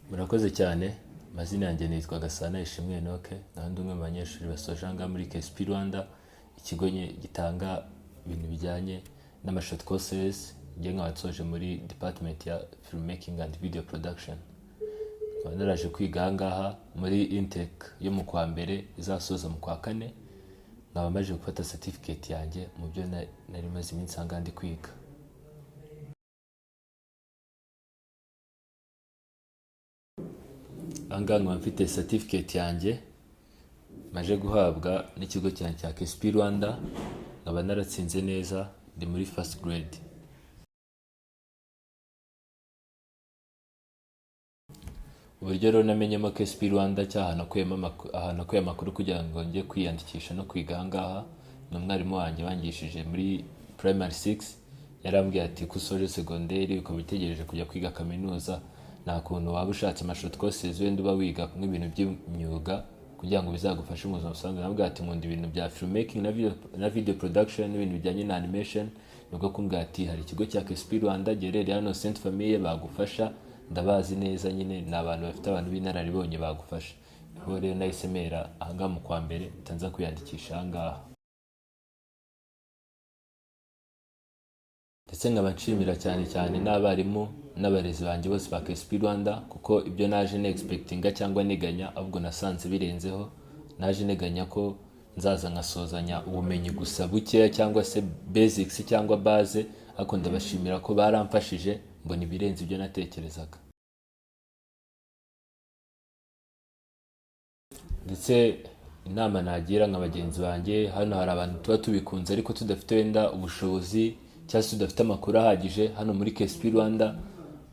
Murakoze cyane. Amazina yanjye nitwa Gasana Ishimwe Enoch, nkaba ndi umwe mu banyeshuri basoje aha ngaha muri KSP Rwanda, ikigo gitanga ibintu bijyanye n'ama short courses. Njye nkaba nsoje muri department ya filmmaking and video production. Nkaba naraje kwiga aha ngaha muri intake yo mu kwa mbere izasoza mu kwa kane, nkaba maze gufata certificate yanjye mu byo nari maze iminsi aha ngaha ndi kwiga. Aha ngaha nkaba mfite certificate yanjye maje guhabwa n'ikigo cyanjye cya KSP Rwanda, nkaba naratsinze neza, ndi muri first grade. Uburyo rero namenyemo KSP Rwanda cyangwa ahantu nakuye amakuru kugira ngo njye kwiyandikisha no kwiga aha ngaha, ni umwarimu wanjye wangishije muri primary 6. Yarambwiye ati: "Ko usoje segonderi ukaba utegereje kujya kwiga kaminuza, nta kuntu waba ushatse ama short courses, wenda uba wiga nk'ibintu by'imyuga kugira ngo bizagufashe mu buzima busanzwe?" Nabwo ati: "Nkunda ibintu bya filmmaking na video production n'ibintu bijyanye na animation." Nibwo kumbwira ati: "Hari ikigo cya KSP Rwanda giherereye hano Sainte Famille, bagufasha, ndabazi neza nyine, ni abantu bafite abantu b'inararibonye bagufasha." Niho rero nahise mera aha ngaha mu kwa mbere, mpita nza kwiyandikisha aha ngaha. Ndetse nkaba nshimira cyane cyane n'abarimu n'abarezi banjye bose ba KSP Rwanda, kuko ibyo naje nexpectinga cyangwa nteganya, ahubwo nasanze birenzeho. Naje nteganya ko nzaza nkasozanya ubumenyi gusa bukeya cyangwa se basics cyangwa base, ariko ndabashimira ko baramfashije mbona ibirenze ibyo natekerezaga. Ndetse inama nagira nka bagenzi banjye hano, hari abantu tuba tubikunze ariko tudafite wenda ubushobozi cyangwa se tudafite amakuru ahagije. Hano muri KSP Rwanda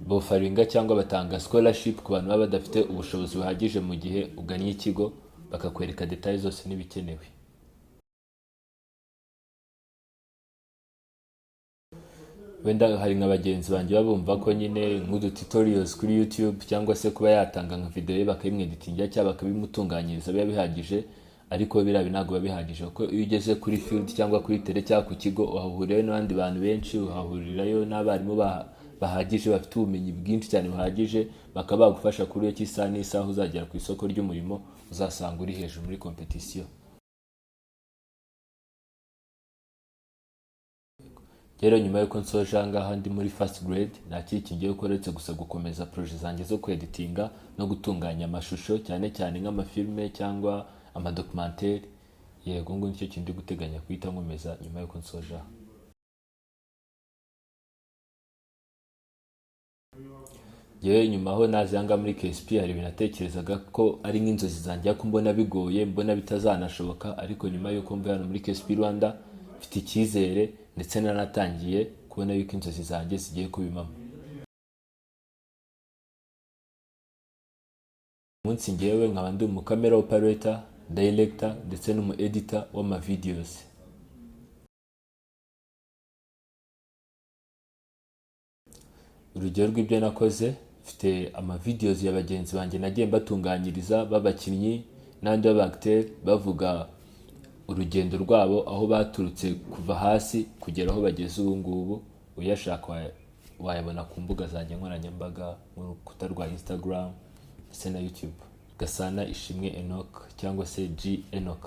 bofferinga cyangwa batanga scholarship ku bantu baba badafite ubushobozi buhagije, mu gihe ugannye ikigo bakakwereka details zose n'ibikenewe. Wenda hari nka bagenzi banjye baba bumva ko nyine nk'udu tutorials kuri YouTube cyangwa se kuba yatanga nka video ye bakayimweditingira cyangwa bakabimutunganyiriza biba bihagije, ariko biriya ntabwo biba bihagije, kuko iyo ugeze kuri field cyangwa kuri terrain cyangwa ku kigo, uhahurirayo n'abandi bantu benshi, uhahurirayo n'abarimu bahagije, bafite ubumenyi bwinshi cyane buhagije, bakaba bagufasha kuri iyo cy'isaha n'isaha uzagera ku isoko ry'umurimo uzasanga uri hejuru muri competition. Rero nyuma y'uko nsoje aha ngaha ndi muri first grade, nta kindi kintu ngiye gukora uretse gusa gukomeza projet zanjye zo kweditinga no gutunganya amashusho, cyane cyane nk'amafilme cyangwa amadocumentary. Yego, ngo nicyo kintu ndi guteganya guhita nkomeza nyuma y'uko nsoje aha. Yewe, nyuma aho naje aha ngaha muri KSP, hari ibintu natekerezaga ko ari nk'inzozi zanjye ariko mbona bigoye, mbona bitazanashoboka, ariko nyuma y'uko mvuye hano muri KSP Rwanda mfite icyizere, ndetse nanatangiye kubona yuko inzozi zanjye zigiye kuba impamo. Umunsi ngewe nkaba ndi umu camera operator, director ndetse n'umu editor w'ama videos. Urugero rw'ibyo nakoze, mfite ama videos ya bagenzi banjye nagiye mbatunganyiriza b'abakinnyi n'abandi b'aba acteur, bavuga urugendo rwabo, aho baturutse kuva hasi kugera aho bageze ubu ngubu. Uyashaka wayabona ku mbuga zanjye nkoranyambaga, nk'urukuta rwa Instagram ndetse na YouTube, Gasana Ishimwe Enoch cyangwa se G Enoch.